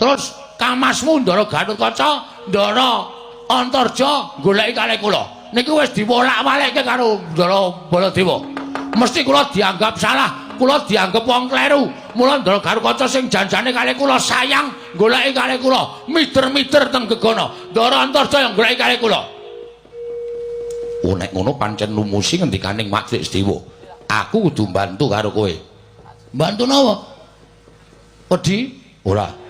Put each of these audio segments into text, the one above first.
Terus kamasmu Ndara Gatotkaca, Ndara Antarja goleki kalih kula. Niku wis diwolak-walikke karo Ndara Baladewa. Mesti kula dianggap salah, kula dianggap wong kleru. Mula Ndara Gatotkaca sing janjane kalih kula sayang goleki kalih kula, mider-mider teng gegana. Ndara Antarja yang goleki kalih kula. Oh, nek ngono pancen lumusi ngendikaning Mak Sedewa. Aku kudu bantu karo kowe. Bantu napa? Wedi? Ora.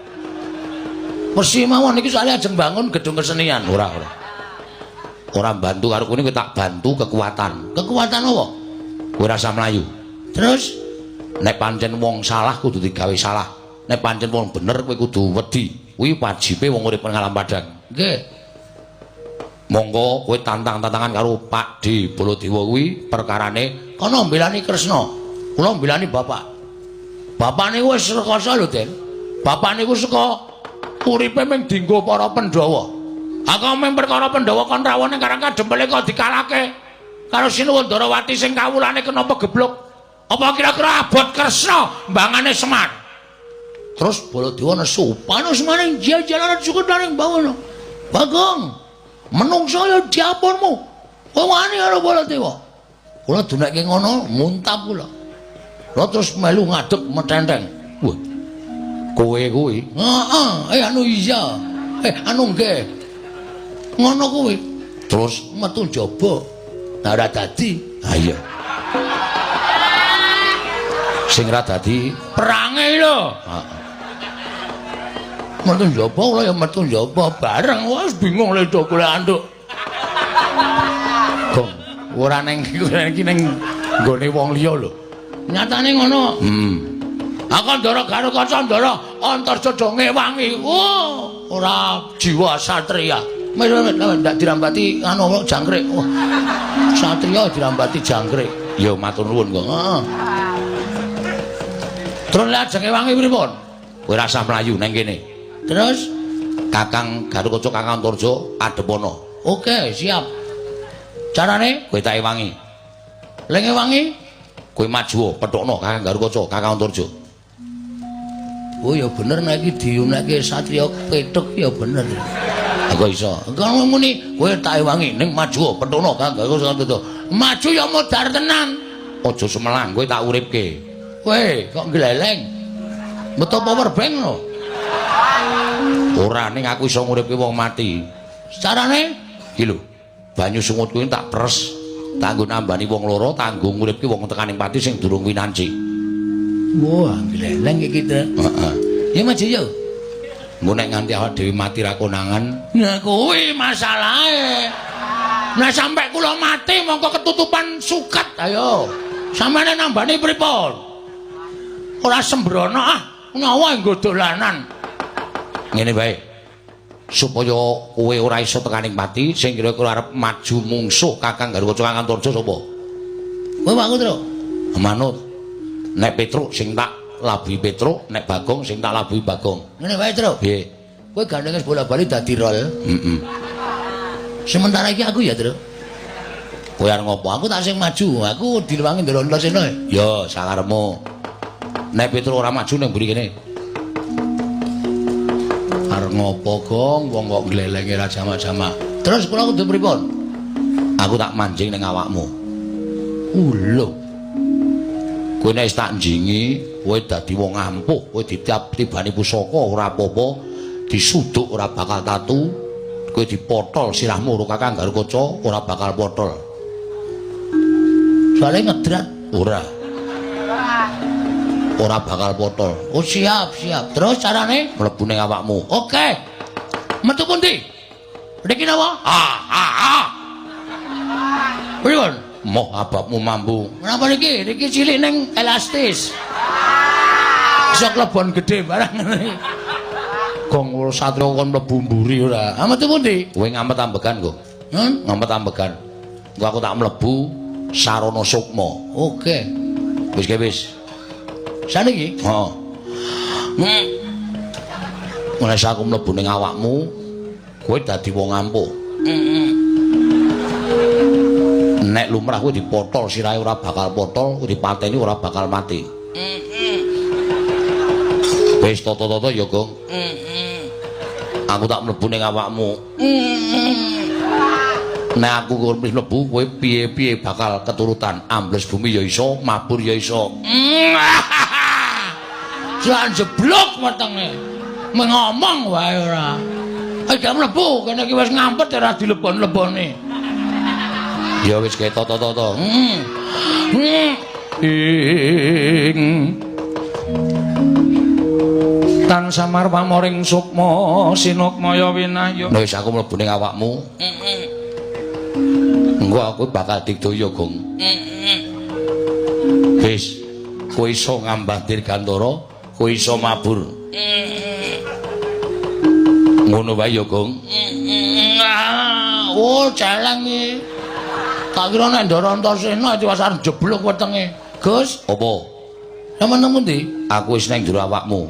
Mesti mawon iki soalnya ajeng bangun gedung kesenian. Ora, ora. Ora bantu karo kowe, tak bantu kekuatan. Kekuatan apa? Kowe rasa mlayu. Terus nek pancen wong salah kudu digawe salah. Nek pancen wong bener kowe kudu wedi. Kuwi wajibe wong urip nang alam padang. Nggih. Monggo kowe tantang-tantangan karo Pak D Baladewa kuwi perkarane kono mbelani Kresna. Kula mbelani bapak. Bapak niku wis rekoso lho, Den. Bapak niku saka uripe mung dienggo para Pandhawa. Aku mung perkara Pandhawa kon rawuh ning Karang Kadempel kok dikalahke karo Sinuwun Darawati sing kawulane kenapa geblok. Apa kira-kira abot Kresna mbangane Semar? Terus Baladewa nesu, panus maning jajalan cukup bawono. Bagong, menungso ya diapunmu. Kowe wani karo Baladewa? Kula dunekke ngono, muntap kula. Kula terus melu ngadeg metenteng. Wah. Kowe kuwi? Heeh, anu iya. Anu nggih. Ngono kuwi. Terus metu njaba. Nah ora dadi. Ha iya. Sing ora dadi perange lho. Heeh. Metu njaba kula ya metu njaba bareng wis bingung le do golek anduk. Gong, ora ning iki ning nggone wong liya lho. Nyatane ngono. Aku Ndara Gatotkaca Ndara Antarja do ngewangi. Oh, ora jiwa satria. Wis ndak dirambati anu jangkrik. Oh. Satria dirambati jangkrik. Ya matur nuwun kok. Heeh. Terus lek ajeng ngewangi pripun? Kowe rasah mlayu nang kene. Terus Kakang Gatotkaca Kakang Antarja adepana. Oke, siap. Carane kowe tak ewangi. Lek ngewangi kowe maju pethukno Kakang Gatotkaca Kakang Antarja. Oh ya bener nek iki diunekke satria pethuk ya bener. Aku iso. Kalau muni kowe tak ewangi ning maju pethukno Kakang Gatotkaca Antarja. Maju ya modar tenan. Aja sumelang kowe tak uripke. Kowe kok gleleng. Metu power bank lho. Ora ning aku iso nguripke wong mati. Carane iki lho. Banyu sungut kuwi tak pres, kanggo nambani wong loro, kanggo nguripke wong tekaning pati sing durung winanci. Wah, gleleng iki ta. Heeh. Ya maju yo. Engko nek nganti awak dhewe mati ra konangan, nah kuwi masalahe. Nah sampe kula mati mongko ketutupan suket. Ayo. Sampeyan nambani pripun? Ora sembrono ah, nyawa nggo dolanan. Ngene wae. Supaya kowe ora iso tekaning pati, sing kira-kira arep maju mungsuh Kakang Gatotkaca Kakang Antarja sapa? Kowe Pak Tru. Manut. Nek Petruk sing tak labuhi Petruk, nek Bagong sing tak labuhi Bagong. Ngene wae, Tru. Piye? Kowe gandeng wis bola-bali dadi rol. Heeh. Sementara iki aku ya, Tru. Kowe arep ngopo? Aku tak sing maju. Aku direwangi Ndara Antasena. Ya, sakarepmu. Nek Petruk ora maju ning mburi kene. Arep ngopo, Gong? Wong kok glelenge ra jamak-jamak. Terus kula kudu pripun? Aku tak manjing ning awakmu. Lho. Kowe nek wis tak njingi, kowe dadi wong ampuh, kowe ditibani pusaka ora apa-apa, disuduk ora bakal tatu, kowe dipotol sirahmu karo Kakang Gatotkaca ora bakal potol. Soale ngedrat ora. Ora bakal potol. Oh siap, siap. Terus carane mlebu ning awakmu. Oke. Metu pundi? Niki napa? Ah, ah, ah. Pripun? Moh ababmu mambu. Kenapa niki? Niki cilik ning elastis. Iso klebon gedhe barang ngene. Gong satria kon mlebu mburi ora. Ah metu pundi? Kowe ngamet ambegan kok. Ngamet ambegan. Engko aku tak mlebu sarana sukma. Oke. Wis ke wis. Saniki? Heeh. Mulai aku mlebu ning awakmu, kowe dadi wong ampuh. Nek lumrah kowe dipotol sirahe ora bakal potol, kowe dipateni ora bakal mati. Wis tata-tata ya, Gong. Aku tak mlebu ning awakmu. Nek aku wis mlebu kowe piye-piye bakal keturutan. Ambles bumi ya iso, mabur ya iso. Jan jeblok wetenge. Mengomong wae ora. Ayo mlebu, kene iki wis ngampet ora dilebon-lebone. Ya wis keto to. Ing tan samar pamoring sukma sinukmaya winahya. Wis aku mlebu ning awakmu. Engko aku bakal digdaya, Gong. Wis, kowe iso ngambah dirgantara, kowe iso mabur. Ngono wae ya, Gong. Oh, celeng iki. Tak kira nek Ndara Antasena tiwas arep jeblok wetenge. Gus, apa? Sampeyan nang pundi? Aku wis nang jero awakmu.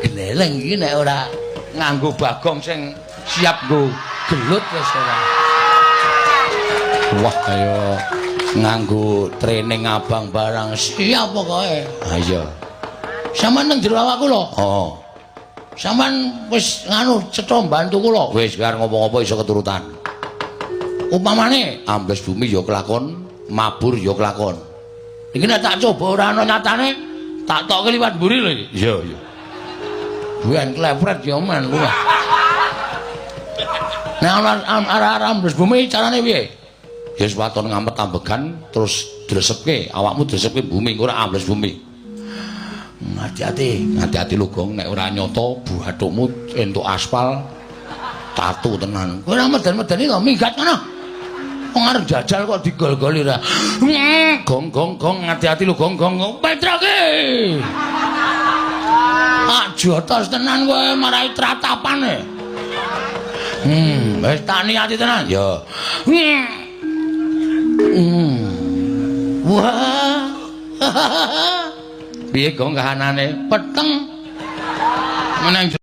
Gleleng iki nek ora nganggo bagong sing siap nggo gelut wis ora. Wah, kaya nganggo training abang barang siap pokoke. Ha iya. Sampeyan nang jero awakku lho. Heeh. Sampeyan wis nganu cetha mbantu kula. Wis arep ngopo-ngopo iso keturutan. Upamane ambles bumi ya kelakon, mabur ya kelakon. Iki nek tak coba ora ana nyatane, tak tokke liwat mburi lho iki. Iya, iya. Ben klepret ya men kuwi. Nek ana arah-arah ambles bumi carane piye? Ya wis waton ngamet ambegan terus dresepke, awakmu dresepke bumi engko ora ambles bumi. Hati-hati, hati-hati lho Gong, nek ora nyata buathukmu entuk aspal tatu tenan. Kowe ora meden-medeni to, minggat kono. Wong arep jajal kok digol-goli ra. Gong gong gong, hati-hati lho Gong gong. Petroke. Ah jotos tenan kowe marai tratapane. Wis tak niati tenan. Ya. Wah. Piye Gong kahanane? Peteng. Meneng